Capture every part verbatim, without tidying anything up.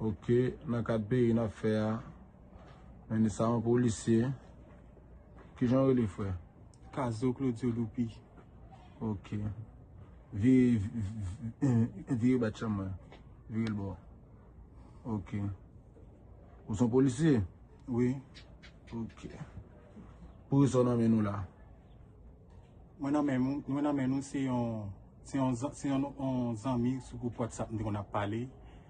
Ok, nan kad peyi n ap fè a, men sa yon polisye. Kijan w rele, frè? Kazo Claudio Loupi. Ok. Vire, vi- vi- vire bat chanm mwen. Vire l bò. Ok. Ou se yon polisye? Wi. Ok. Pou sa w nan men nou la? Mwen nan men nou, mwen nan men nou se yon, se yon, zan- se yon, yon zanmi sou gwoup WhatsApp m te konn ap pale.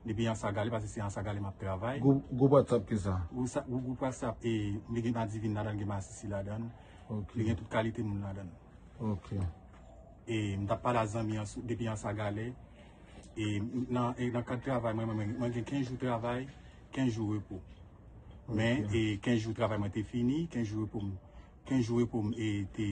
Depi Ansagalè, paske se Ansagalè m ap travay. Gwoup, gwoup WhatsApp ki sa? Gwoup sa- gwoup WhatsApp, e, li gen Madivin ladan, gen Masisi ladan. Ok. Li gen tout kalite moun ladan. Ok. E m t ap pale a zanmi an sou- depi Ansagalè. E nan, e nan kad travay mwen, mwen, mwen, mwen gen kenz jou travay, kenz jou repo. Men, Ok. E kenz jou travay mwen te fini, kenz jou repo m, kenz jou repo m e te,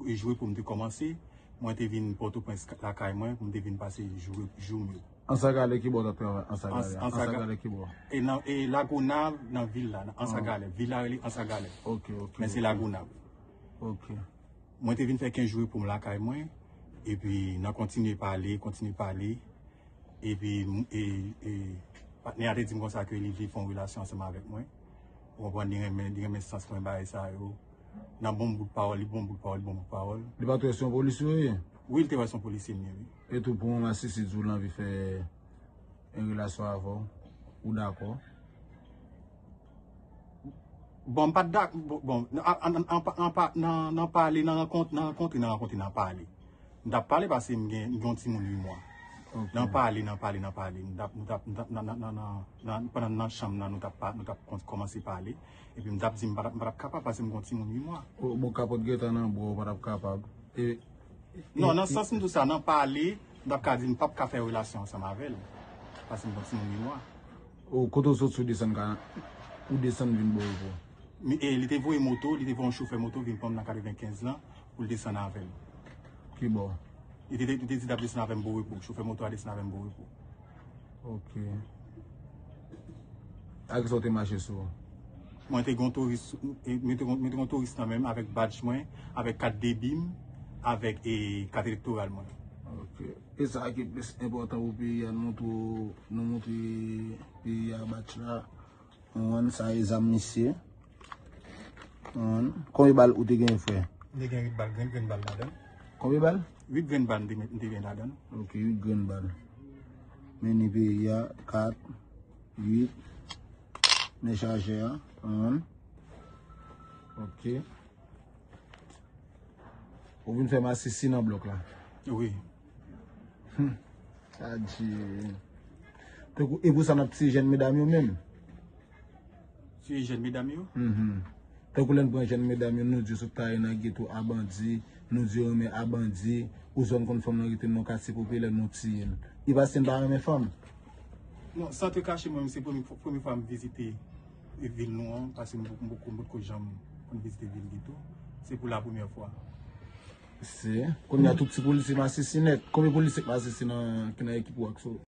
e jou repo m te kòmanse. Mwen te vin Pòtoprens lakay mwen pou m te vin pase jou, jou m yo. Ansagalè ki bò w t ap travay? Ansagalè. Ans- Ansaga- Ansagalè ki bò? E nan, e Lagonav, nan vil la, nan Ah. Ansagalè. Vil la rele Ansagalè. Ok, ok, Men se ok. Lagonav. Ok. Mwen te vin fè kenz jou repo m lakay mwen, epi n a kontinye pale, kontinye pale, epi m- e, e, patnè a te di m konsa ke li vle fè yon relasyon ansanm avèk mwen. Ou konprann, li renmen, li renmen sans mwen, bagay sa yo. Nan bon bout pawòl, li bon bout pawòl, li bon bout pawòl. Li pa t wè se yon polisye w ye? Wi, li te wè se yon polisye m ye, wi. E tou, pou yon masisi di w l anvi fè yon relasyon avè w, ou dakò? Bon, m pa t dak- bon, bon, an- an- an- an- pa- nan, nan pale, nan rankont- nan rankontre, nan rankontre, nan pale. M t ap pale paske m gen, m gen yon timoun uit mwa. Ok. Nan pale, nan pale, nan pale. M t ap, m t ap, m t ap, nan, nan, nan, nan, nan, pandan nan chanm nan, nou t ap, pa- nou t ap kon- kòmanse pale. Epi m t ap di m pa t ap, m pa t ap kapab paske m gen yon timoun uit mwa. O, bon, kapòt gentan nan bra w, pa t ap kapab. E, Non, e, nan e sans m di w sa, nan pale, m t ap ka di m p ap ka fè relasyon ansanm avè l. Paske m gen yon timoun uit mwa. O, kote w sot sou desann ka, ou desann vin bò repo? Mi- e, li te voye moto, li te voye yon chofè moto vin pran m nan katrevenkenz lan pou l desann avè l. Ki bò? Li te, li te di l ap desann avè m bò repo. Chofè moto a desann avè m bò repo. Ok. Ak sa w te mache sou? Mwen te gen yon touris, e, mwen te gen, mwen te gen yon touris nan men m avèk badj mwen, avèk kat debi m, avèk, e, kat elektoral mwen. Ok. E sa ki plis enpòtan pou peyi a, nou montre, nou montre peyi a badj la. Ou konprann, sa e zam misye. Ou konprann. Konbyen bal ou te gen, frè? M te gen uit bal, grenn, grenn bal ladan. Konbyen bal? Uit grenn bal m te, m te gen ladan. Ok, uit grenn bal. Mennen peyi a, kat, uit. Men chajè a, ou konprann. Ok. Ou vin fè masisi nan blòk la? Wi. Hmm. Sa di. Tankou, e pou sa n ap tiye jèn medam yo menm? Tiye jèn medam yo? Mhm. Tankou lè n pran jèn medam yo, nou di yo sot kare nan geto a bandi, nou di yo renmen a bandi, ou zòn konn fanm nan rete nan katye popilè, nou tiye l. E paske n pa renmen fanm? Non, san te kache, mwen, se premye, premye fwa m vizite vil nou an, paske m, m, m, m potko janm konn vizite vil geto. Se pou la premyè fwa. Se, kounye a tout ti polisye masisi nèt. Konbyen polisye k masisi nan, ki nan ekip ou ak so?